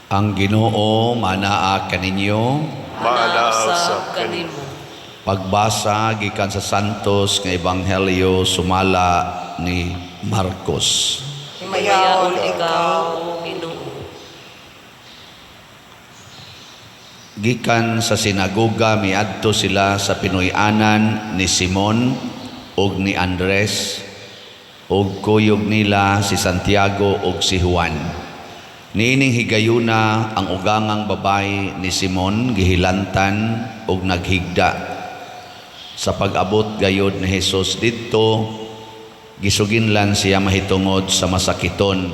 Ang Ginoo manaa kaninyo. Maanaa Usab usab kanimo. Kanimo. Pagbasa gikan sa Santos nga Ebanghelyo sumala ni Marcos. Himayaon ikaw, O Ginoo. Gikan sa sinagoga, miadto sila sa pinuy-anan ni Simon ug ni Andres ug kuyog nila si Santiago ug si Juan. Niining higayuna, ang ugangang babae ni Simon gihilantan ug naghigda. Sa pag-abot gayod ni Jesus didto, gisuginlan siya mahitungod sa masakiton.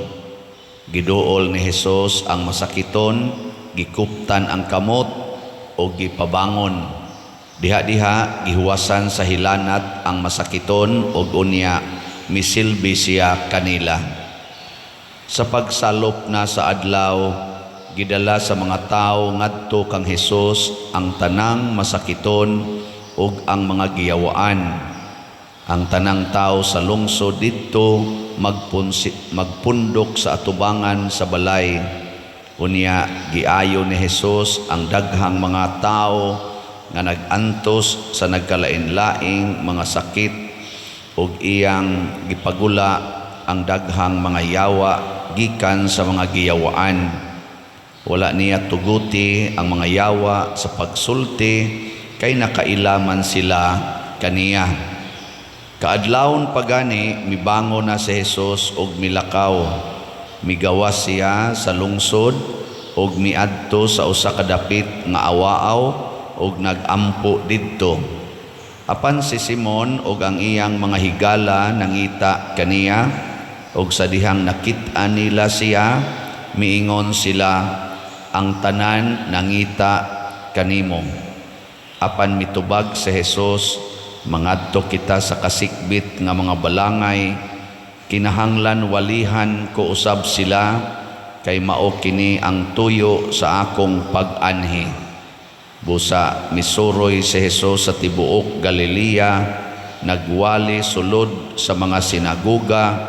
Giduol ni Jesus ang masakiton, gikuptan ang kamot ug gipabangon. Diha-diha gihuwasan sa hilanat ang masakiton ug unya misilbi siya kanila. Sa pagsalop na sa adlaw, gidala sa mga tawo ngadto kang Hesus ang tanang masakiton ug ang mga giyawaan. Ang tanang tao sa lungsod didto magpundok sa atubangan sa balay. Unya giayo ni Hesus ang daghang mga tawo nga nag-antos sa nagkalain-laing mga sakit ug iyang gipagula ang daghang mga yawa gikan sa mga giyawaan. Wala niya tuguti ang mga yawa sa pagsulti kay nakailaman sila kaniya. Kaadlawon pa gani, mibangon na si Jesus og milakaw. Migawas siya sa lungsod og miadto sa usa ka dapit nga awaaw og nagampo didto. Apan si Simon og ang iyang mga higala nangita kaniya, og sa dihang nakit-an nila siya, miingon sila, "Ang tanan nangita kanimo." Apan mitubag si Jesus, "Mangadto kita sa kasikbit nga mga balangay, kinahanglan walihan ko usab sila, kay mao kini ang tuyo sa akong pag-anhi." Busa misuroy si Jesus sa tibuok Galilea, nagwali sulod sa mga sinagoga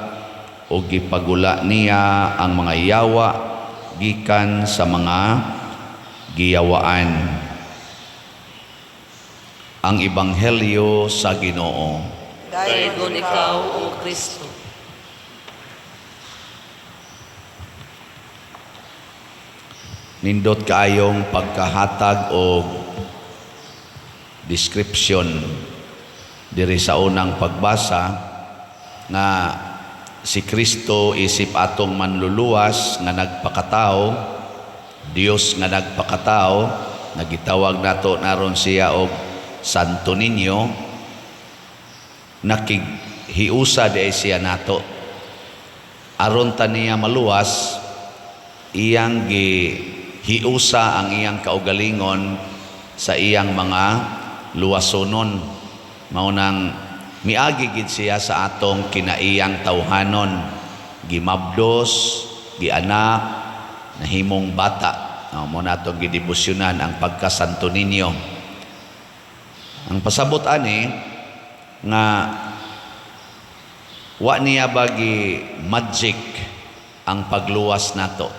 ug gipagula niya ang mga yawa gikan sa mga giyawaan. Ang Ebanghelyo sa Ginoo. Daygon ikaw, O Kristo. Nindot kaayong pagkahatag og description diri sa unang pagbasa nga si Kristo isip atong manluluwas nga nagpakatao, Dios nga nagpakatao, nagitawag nato naron siya og Santo Niño, nakighiusa di siya nato. Aron ta niya maluwas, iyang gihiusa ang iyang kaugalingon sa iyang mga luwasonon. Mao nang miagi gid siya sa atong kinaiyang tawhanon, gimabdos, gianak, nahimong bata. No, mo na atong gidebosyonan ang pagkasanto ninyo. Ang pasabot ani nga wa niya bagi magic ang pagluwas nato.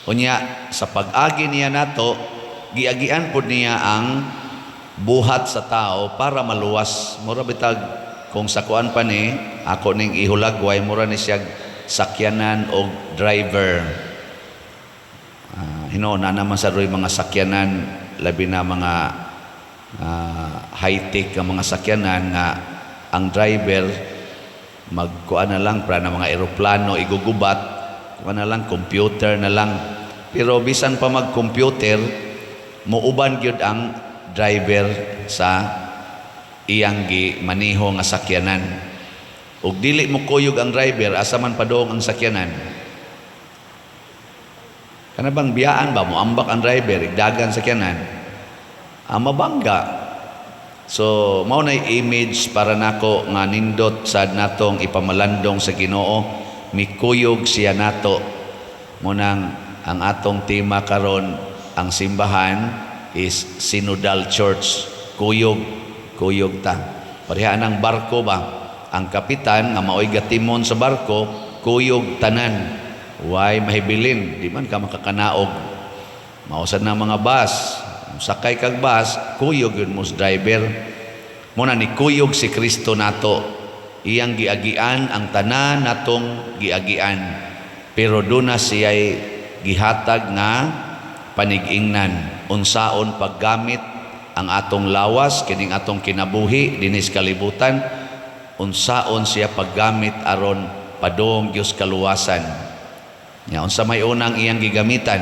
Unya sa pag-agi niya nato, giagian pud niya ang buhat sa tao para maluwas. Mura bitag kung sa kuan pa ni ako ning ihulagway, mura ni siya sakyanan og driver. Hinuon na naman sa roy mga sakyanan, labi na mga high-tech nga mga sakyanan nga ang driver magkuan na lang para na mga eroplano igugubat, kuan na lang, computer na lang. Pero bisan pa mag-computer, muuban gyud ang driver sa iyang gi maniho nga sakyanan. Ug dili mo kuyog ang driver, asa man padung ang sakyanan? Kana bang biyaan ba mo ambak ang driver, igdagan sakyanan? Ah, mabangga. So mao na image para nako nga nindot sad natong ipamalandong sa Ginoo, mikuyog siya nato. Mo nang ang atong tema karon, ang simbahan is synodal church, kuyog, kuyog ta. Pareha ng barko ba? Ang kapitan nga maoy gatimon sa barko, kuyog tanan. Way mahibilin, di man ka makakanaog. Mao sad na mga bus, sakay kag bus, kuyog gyud mo sa driver. Mao na ni kuyog si Kristo nato. Iyang giagian ang tanan natong giagian. Pero duna siya'y gihatag nga panigingnan unsaon paggamit ang atong lawas, kining atong kinabuhi dinhi sa kalibutan, unsaon siya paggamit aron padung Dios kaluwasan. Nya unsa may unang iyang gigamitan?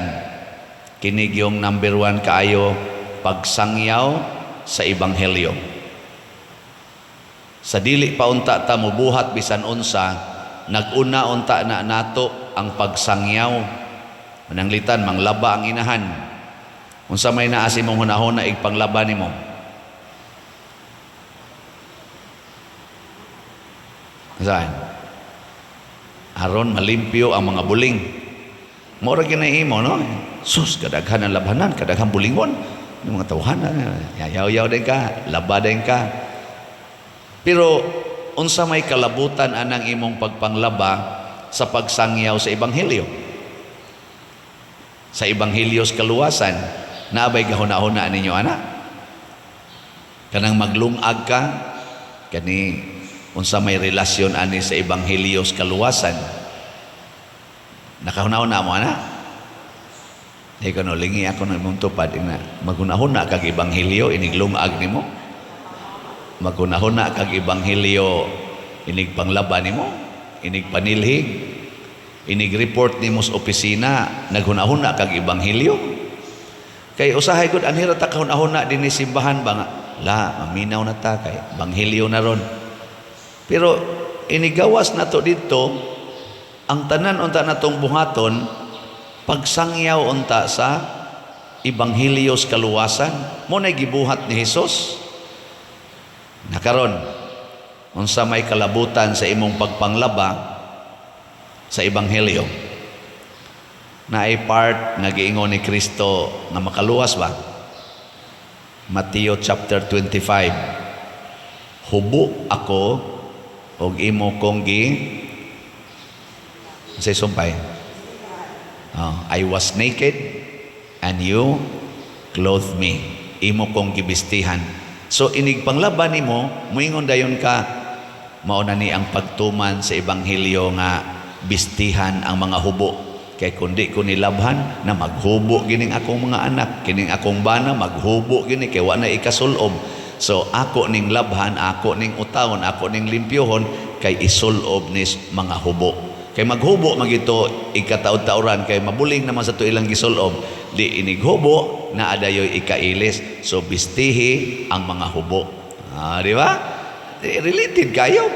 Kini yung number 1 kaayo, pagsangyaw sa ebanghelyo. Sa dili pa unta ta mobuhat bisan unsa, nag-una unta na nato ang pagsangyaw. Mananglitan manglaba ang inahan. Unsa may naa sa imong hunahuna igpanglaba nimo? Saan? Aron malimpyo ang mga buling. Mora ginahimo, no? Sus, kadaghan ang labhanan, kadaghan bulingon. Yung mga tawhana, yayaw-yaw din ka, laba din ka. Pero unsa may kalabutan anang imong pagpanglaba sa pagsangyaw sa ebanghelyo? Sa ebanghelyo sa kaluwasan, naabay gahuna-huna ninyo ana? Kanang maglungag ka, kani unsa may relasyon ani sa ebanghelyo sa kaluwasan? Nakahuna-huna mo ana? Di ko no, lingi ako ng imong tupad, ina, maghuna-huna kag ebanghelyo iniglungag nimo? Maghuna-huna kag ebanghelyo inig panglaba nimo? Inig panilhig? Inig report nimo sa opisina, naghuna-huna kag ebanghelyo? Kay usahay gud anhira ta kahuna-huna dinhi simbahan ba nga, la maminaw na ta kay ebanghelyo na ron. Pero inigawas nato didto ang tanan unta natong buhaton pagsangyaw unta sa ebanghelyo sa kaluwasan. Mo nay gibuhat ni Hesus. Nakaron unsa may kalabutan sa imong pagpanglaba sa ebanghelyo? Naay part nga giingon ni Kristo nga makaluwas ba? Mateo chapter 25. Hubo ako og imo kong gi say sumpay. Oh, I was naked and you clothed me. Imo kong gibistihan. So inig panglaban nimo, moingon dayon ka, mao na ni ang pagtuman sa ebanghelyo nga bistihan ang mga hubo. Kay kundi ko nilabhan na maghubo gining akong mga anak, kining akong bana maghubo gini kay wa na ikasulob. So ako ning labhan, ako ning utawon, ako ning limpyohon kay isulob nis mga hubo. Kay maghubo magito ikataod-taoran kay mabuling naman sa to ilang gisulob. Di inighubo na adayoy ikailis. So bistihi ang mga hubo. Ah, di ba? Related kayo.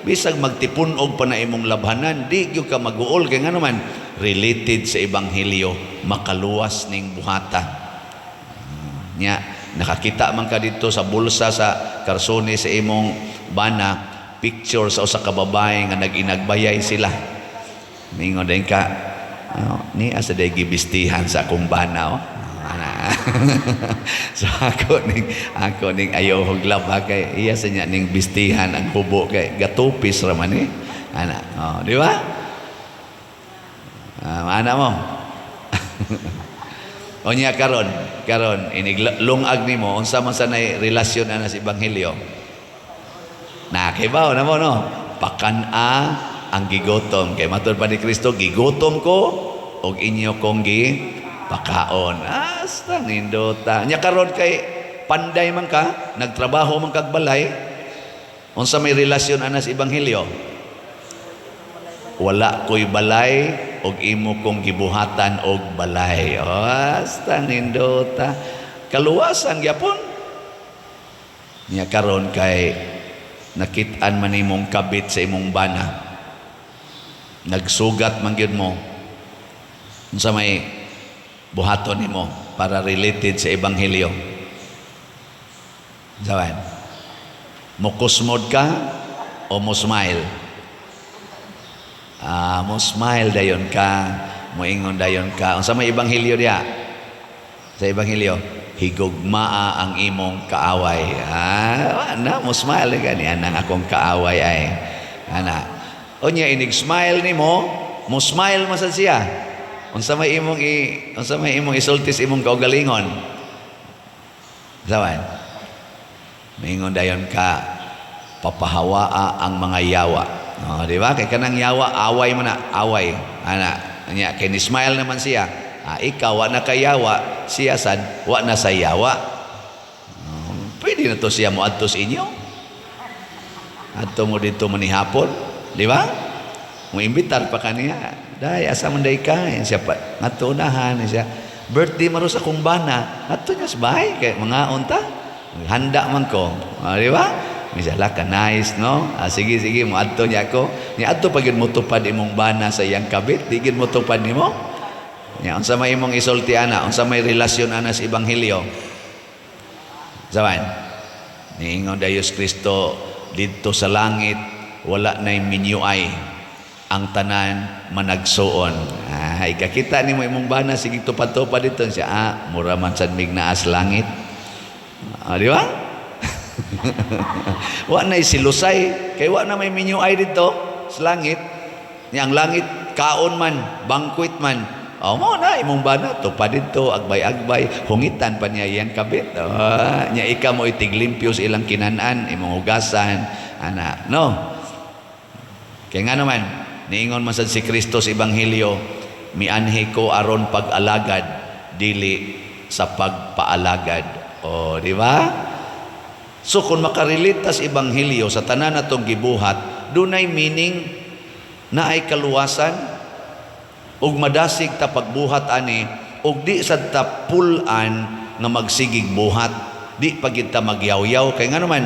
Bisag magtipun-og pa na imong labhanan, di gyud ka maguol kay ngano man related sa ebanghelyo, makaluwas ning buhata. Nya nakakita man ka dito sa bulsa sa karsone sa imong bana, picture sa usa ka babae nga nag-inagbayay sila. Mingon din ka, oh, ni asa day gibistihan sa akong bana, oh. Ana. So ako ning ayaw og laba kay iya sa niya ning bistihan ang hubo kay gatupis ra man ni. Ana, oh, di ba? Ana mo. Unya karon, karon inig lungag nimo unsa man sa nay relasyon ana sa ebanghelyo? Nakibaw na mo, no? Pakan-a ang gigotom kay matud pa ni Kristo, gigotom ko og inyo kong gi pakaon. Asta nindota. Nya karon kay panday man ka, nagtrabaho man kag balay, unsa may relasyon ana sa ebanghelyo? Wala ko'y balay og imo kong gibuhatan og balay. Oh, asta nindota. Kaluwasan gyapon. Nya karon kay nakit-an man imong kabit sa imong bana. Nagsugat man gyud mo. Unsa may buhaton nimo para related sa ebanghelyo? Sawan. Mukusmod ka o mo smile? Ah, mo smile dayon ka, moingon dayon ka. Unsa may ebanghelyo diya? Sa ebanghelyo, higugmaa ang imong kaaway. Ah, na mo smile ka niya nang akong kaaway ay. Ana. Unya inig smile nimo, Mo smile man sad siya. Unsa may imong isulti sa imong kaugalingon? Sawan? Mingon dayon ka, "Papahawaa ang mga yawa." Oh, di ba? Kay kanang yawa, away mo na, away. Ana, nya kay ni smile naman siya. Ah, ikaw wa na kayawa, siya sad wa na sa yawa. Oh, pwede na to siya mo adto sa inyo. Adto mo dito manihapon, di ba? Mo imbitar pa kaniya. "Day, asa man day ka?" Yan siya pa, "Ngadto unahan." Siya, "Birthday maro sa akong bana." Ngadto niya sa bahay, kay mga unta. Handa man ko. Ah, di ba? Siya ka nice, no? Ah, sige, sige, mo adto niya ako. Ni adto pag mo tupad imong bana sa iyang kabit, di gid mo tupad nimo. Nya unsa may imong isulti ana? Unsa may relasyon ana sa ebanghelyo? Sawan? Niingon dayon Kristo didto sa langit, wala nay minyuay, ang tanan managsuon. Ah, ikakita nimo imong bana sige tupad-tupad dito siya. Ah, mura man sad mig naa sa langit. Ah, di ba? Wa nay silusay kay wa na may minyuay dito sa langit. Nya ang langit kaon man, banquet man. Oh, mo na imong bana tupad dito, agbay-agbay, hungitan pa niya iyang kabit. Oh, nya ika mo itiglimpyo sa ilang kinanan, imong hugasan, ana, no? Kaya nga naman, niingon man sad si Kristo sa Ebanghelyo, "Mianhi ko aron pag-alagad, dili sa pagpaalagad." O, di ba? So kung makarelate ta sa Ebanghelyo sa tanan natong gibuhat, dunay meaning na ay kaluwasan ug madasig ta pagbuhat ani ug di sad ta pulan nga magsigig buhat, di pagid ta magyawyaw, kay nga naman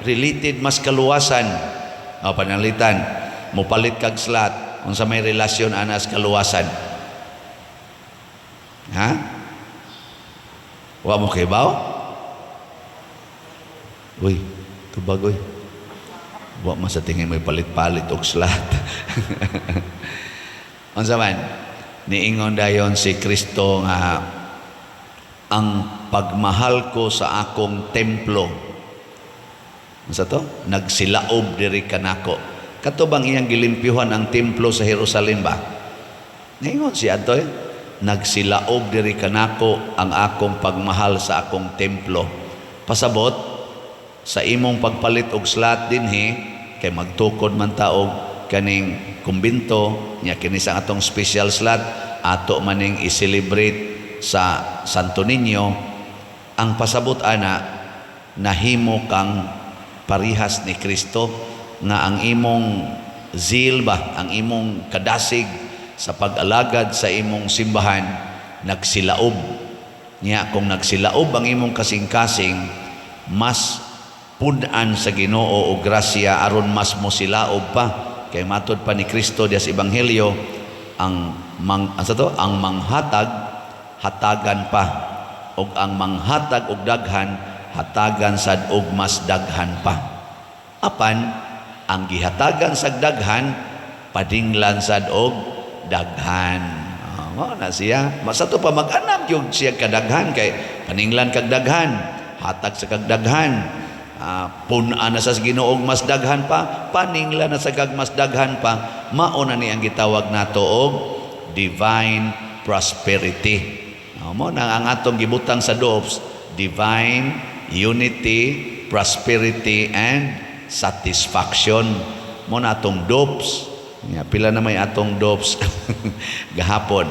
related mas kaluwasan. O, pananglitan mopalit kag slot, unsa may relasyon ana sa kaluwasan, ha? Wa mo kibaw? Uy, tubag uy. Wa man sa tingin may palit-palit og slot. Unsa man? Niingon dayon si Kristo nga ang pagmahal ko sa akong templo. Unsa to? Nagsilaob diri kanako. Kato bang iyang gilimpyuhan ang templo sa Jerusalem ba? Niingon siya ato eh. Nagsilaob diri kanako ang akong pagmahal sa akong templo. Pasabot sa imong pagpalit og slot dinhi, kay magtukod man ta og kaning kumbinto nya, kini sa atong special slot ato maning i-celebrate sa Santo Niño. Ang pasabot ana, nahimo kang parihas ni Kristo nga ang imong zeal ba, ang imong kadasig sa pag-alagad sa imong simbahan nagsilaob niya. Kung nagsilaob ang imong kasing-kasing, mas pun-an sa Ginoo og grasya aron mas mo silaob pa, kay matod pa ni Kristo diya sa ebanghelyo, ang mang asa to, ang manghatag, hatagan pa, ug ang manghatag og daghan, hatagan sad og mas daghan pa, apan ang gihatagan sa daghan, padinglan sad og daghan. Oh, mao na siya. Masa to pa mag-anam gyud siya kadaghan, kay paninglan kag daghan, hatag sa kag daghan, pun-an na sa Ginoo mas daghan pa, paninglan na sa kag mas daghan pa. Mao na ni ang gitawag nato og divine prosperity. Mo na ang atong gibutang sa DOPS, divine unity, prosperity and satisfaction. Mo na atong DOPS. Ya, pila na may atong DOPS gahapon?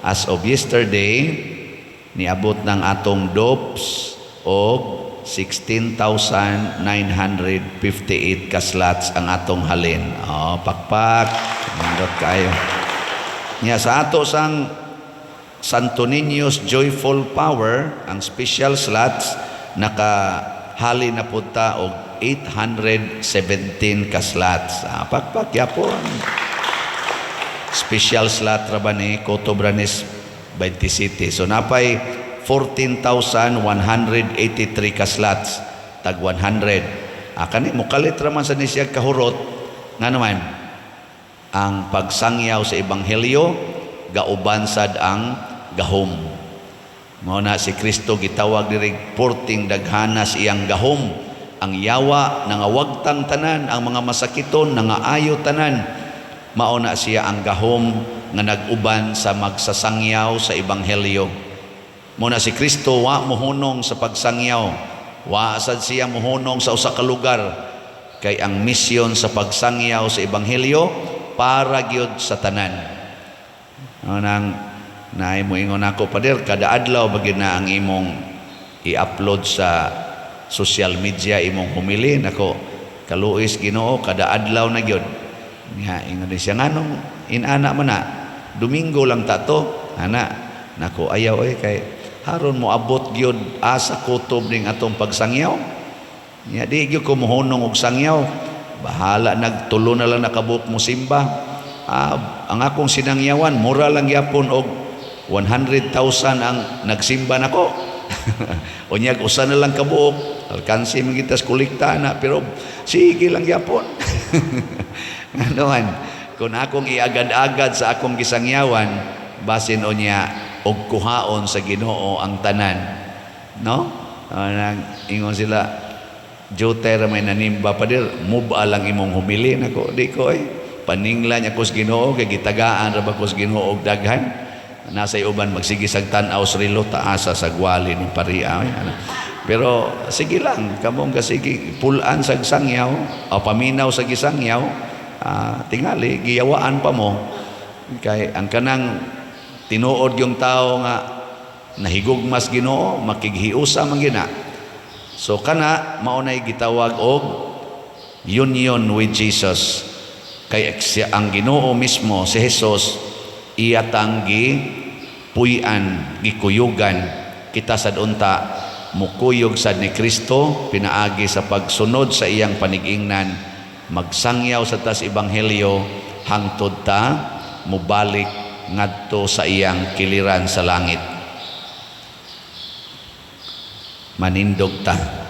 As of yesterday, niabot ng atong DOPS og 16,958 ka slots ang atong halin. Oh, pakpak. Nindot kayo. Nya sa ato sang Santo Niño's Joyful Power, ang special slots, nakahali na pud ta og 817 ka slots. Ah, pakpak yapon. Special slot ra ba ni Coto Branes 20 City. So napay 14,183 ka slots, tag 100. Ah, kani mukalit ra man sa ni siya kahurot, nga naman ang pagsangyaw sa ebanghelyo gauban sad ang gahom. Mao na si Kristo gitawag diri porting daghanas iyang gahom. Ang yawa nangawagtang tanan, ang mga masakiton nangaayo tanan. Mao na siya ang gahom nga nag-uban sa magsasangyaw sa ebanghelyo. Mao na si Kristo wa mohunong sa pagsangyaw. Wa sad siya mohunong sa usa ka lugar, kay ang misyon sa pagsangyaw sa ebanghelyo para gyud sa tanan. Ano nang naay moingon ako, "Pader, kada adlaw ba gyud na ang imong i-upload sa social media imong homily?" Nako, kaluoy sa Ginoo, kada adlaw na gyud. Nga ingon siya, "Nganong inana man na? Domingo lang ta to." Ana nako, ayaw oy, kay haron mo abot gyud asa kutob ning atong pagsangyaw. Nya di gyud ko mohunong og sangyaw. Bahala nagtulo na lang nakabuok mo simba. Ang akong sinangyawan mura lang gyapon og 100,000 ang nagsimba nako. Unyag usa na lang kabuok, alkansi man kita sa kolekta na, pero sige lang gyapon. Ano man, kung akong iagad-agad sa akong gisangyawan, basin unya og kuhaon sa Ginoo ang tanan. No? Nang ingon sila, "Jote ra may nanimba, pader, muba lang imong homily." Nako, di ko eh. Paninglan niya ko sa Ginoo kay gitagaan ra ba ko sa Ginoo og daghan. Nasa uban magsige sag tan-aw sa relo, taasa sa gwali ni paria. Ay, ano. Pero sige lang, kamong kasige pulan sag sangyaw o paminaw sa gisangyaw, tingali giyawaan pa mo, kay ang kanang tinuod yung tao nga nahigugmas Ginoo, makighiusa man gina. So kana mao nay gitawag og union with Jesus, kay siya ang Ginoo mismo, si Jesus, iya tang gi puy-an, gikuyugan. Kita sad unta mukuyog sad ni Kristo pinaagi sa pagsunod sa iyang panigingnan, magsangyaw sa tas ebanghelyo hangtod ta mubalik ngadto sa iyang kiliran sa langit. Manindog ta.